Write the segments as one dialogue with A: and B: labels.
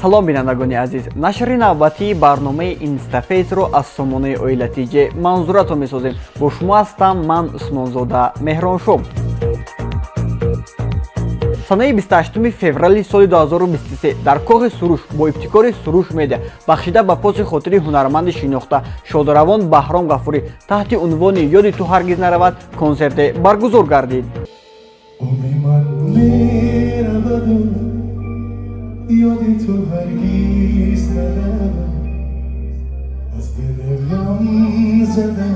A: Салом, бинандагони азиз. Нашри навбатии барномаи Инстафейсро аз сомонаи Оила ТЖ манзуратон месозем. Бо шумо ҳастам ман, Усмонзода Меҳроншоҳ. Санаи 28 феврали соли 2023 дар Кохи Суруш бо ибтикори Суруш Медиа, бахшида ба поси хотири ҳунарманди шинохта, шодравон Баҳром Ғафурӣ, таҳти унвони «Ёди ту ҳаргиз наравад» консерте баргузор гардид.
B: Умри ман мераваду ёди ту ҳаргиз наравад, аз дили ғам зада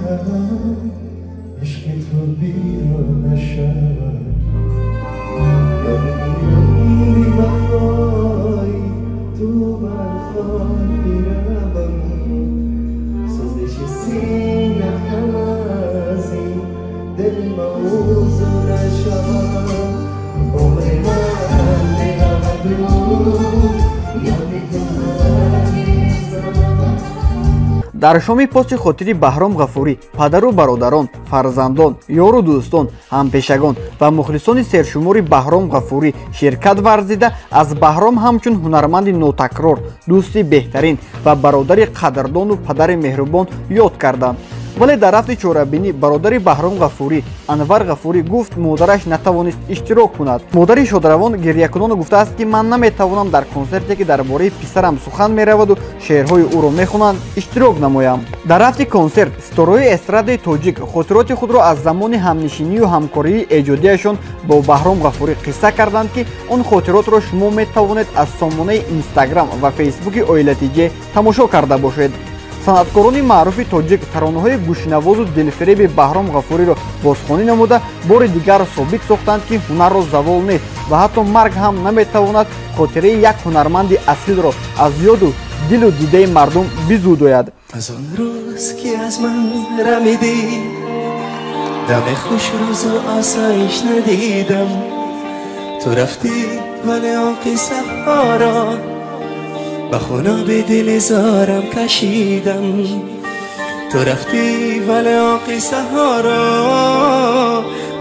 B: ишқи ту берун нашавад. Умри вафои ту бар хок биравам, сӯзиши сина ҳам аз ин дил мавзура шавад. Умри ман мераваду ёди ту ҳаргиз наравад.
A: Дар шоми поси хотири Баҳром Ғафурӣ падару бародарон, фарзандон, ёру дӯстон, ҳампешагон ва мухлисони сершумори Баҳром Ғафурӣ ширкат варзида, аз Баҳром ҳамчун ҳунарманди нотакрор, дӯсти беҳтарин ва бародари қадрдону падари меҳрубон ёд карданд. Вале дар рафти чорабинӣ бародари Баҳром Ғафурӣ, Анвар Ғафурӣ, гуфт, модараш натавонист иштирок кунад. Модари шодравон гирьякунон гуфтааст, ки ман наметавонам дар консерте, ки дар бораи писарам сухан мераваду шеърҳои ӯро мехонанд, иштирок намоям. Дар рафти консерт ситораҳои эстрадаи тоҷик хотироти худро аз замони ҳамнишинию ҳамкории эҷодиашон бо Баҳром Ғафурӣ қисса карданд, ки он хотиротро шумо метавонед аз сомонаи Инстаграм ва Фейсбуки Оила ТЖ тамошо карда бошед. Санъаткорони маъруфи тоҷик таронаҳои гӯшнавозу дилфиреби Баҳром Ғафуриро бозхонӣ намуда, бори дигар собит сохтанд, ки ҳунарро завол нест ва ҳатто марг ҳам наметавонад хотираи як ҳунарманди асилро аз ёду дилу дидаи мардум бизудояд.
B: Аз он рӯз, ки аз ман рамидӣ, дами хушрӯзу осоиш надидам. Ту рафтӣ, вале он қиссаҳоро ба хуноби дили зорам кашидам. Ту рафтӣ, вале он қиссаҳоро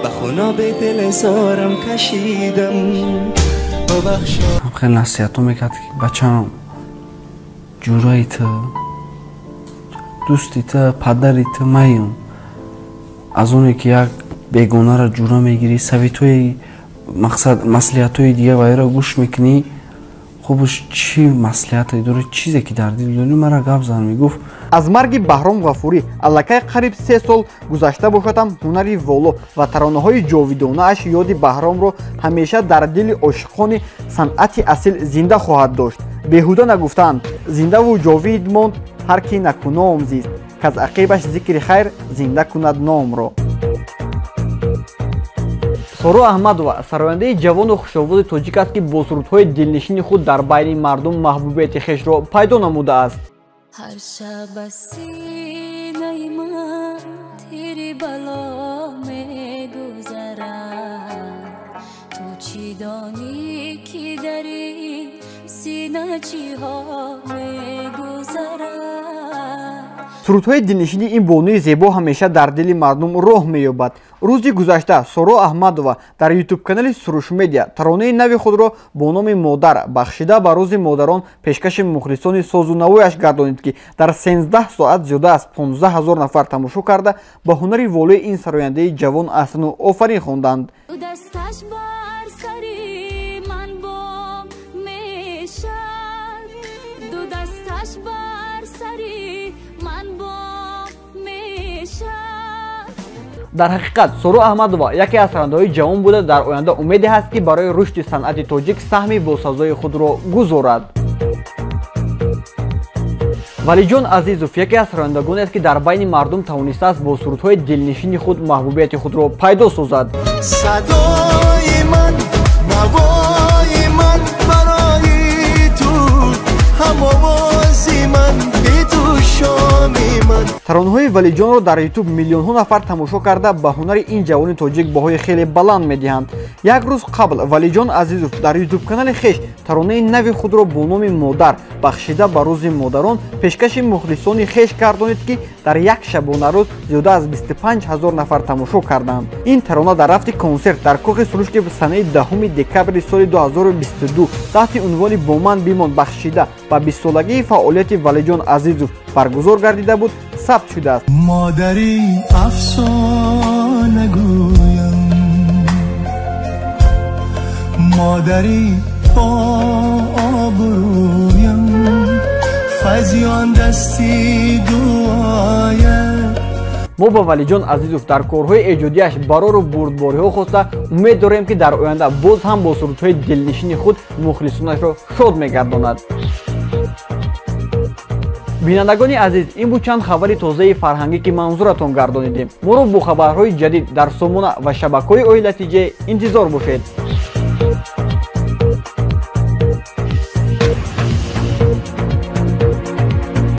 B: ба хуноби дили зорам кашидам. Бубахшо.
C: Хеле насиҳатҳо мекард, ки бачаам, ҷураи ту, дӯсти ту, падари ту маем. Аз оне ки як бегонаро ҷура мегирӣ, советҳои, мақсад, маслиҳатҳои дига вайро гӯш мекунӣ. Хубш, чӣ маслиҳате дорӣ, чизе ки дар дил дорӣ, мара гап зан, мегуфт.
A: Аз марги Баҳром Ғафурӣ аллакай қариб 3 сол гузашта бошад ҳам, ҳунари воло ва таронаҳои ҷовидонааш ёди Баҳромро ҳамеша дар дили ошиқони санъати асил зинда хоҳад дошт. Беҳуда нагуфтаанд: «Зиндаву ҷовид монд ҳар ки накуном зист, каз ақибаш зикри хайр зинда кунад номро». Соро Аҳмадова сарояндаи ҷавону хушовози тоҷик аст, ки бо сурудҳои дилнишини худ дар байни мардум маҳбубияти хешро пайдо намудааст.
D: Ҳар шаб аз синаи ман тири бало мегузарад, ту чӣ донӣ, ки дар ин сина чиҳо мегузарад?
A: Сурудҳои дилнишини ин бонуи зебо ҳамеша дар дили мардум роҳ меёбад. Рӯзи гузашта Соро Аҳмадова дар Ютуб-канали Суруш Медиа таронаи нави худро бо номи «Модар», бахшида ба Рӯзи модарон, пешкаши мухлисони созу навояш гардонид, ки дар 13 соат зиёда аз 15 ҳазор нафар тамошо карда, ба ҳунари волои ин сарояндаи ҷавон аҳсану офарин хонданд.
D: Дасташ бар сари ман бом мешад, ду дасташ бар сари ман бом мешад.
A: Дар ҳақиқат, Соро Аҳмадова яке аз сарояндаҳои ҷавон буда, дар оянда умеде ҳаст, ки барои рушди санъати тоҷик саҳми босазои худро гузорад. Валиҷон Азизов яке аз сарояндагонест, ки дар байни мардум тавонистааст бо сурудҳои дилнишини худ маҳбубияти худро пайдо созад.
B: Садои ман, навои ман барои ту, ҳам овози ман, бе ту шоми ман.
A: Таронаҳои Валиҷонро дар Ютуб миллионҳо нафар тамошо карда, ба ҳунари ин ҷавони тоҷик баҳои хеле баланд медиҳанд. Як рӯз қабл Валиҷон Азизов дар Ютуб-канали хеш таронаи нави худро бо номи «Модар», бахшида ба Рӯзи модарон, пешкаши мухлисони хеш гардонид, ки дар як шабонарӯз зиёда аз 25 ҳазор нафар тамошо карданд. Ин тарона дар рафти консерт дар Кохи Суруш, ки санаи 10 декабри соли 2022 таҳти унвони «Бо ман бимон», бахшида ба бистсолагии фаъолияти Валиҷон Азизов баргузор гардида буд, сабт шудааст.
B: Модари, афсона гӯям, модари бо обрӯям, файзи он дасти дуоят.
A: Мо ба Валиҷон Азизов дар корҳои эҷодиаш барору бурдбориҳо хоста, умед дорем, ки дар оянда боз ҳам бо сурудҳои дилнишини худ мухлисонашро шод мегардонад. Бинандагони азиз, ин буд чанд хабари тозаи фарҳангӣ, ки манзуратон гардонидем. Моро бо хабарҳои ҷадид дар сомона ва шабакаҳои Оила ТЖ интизор бошед.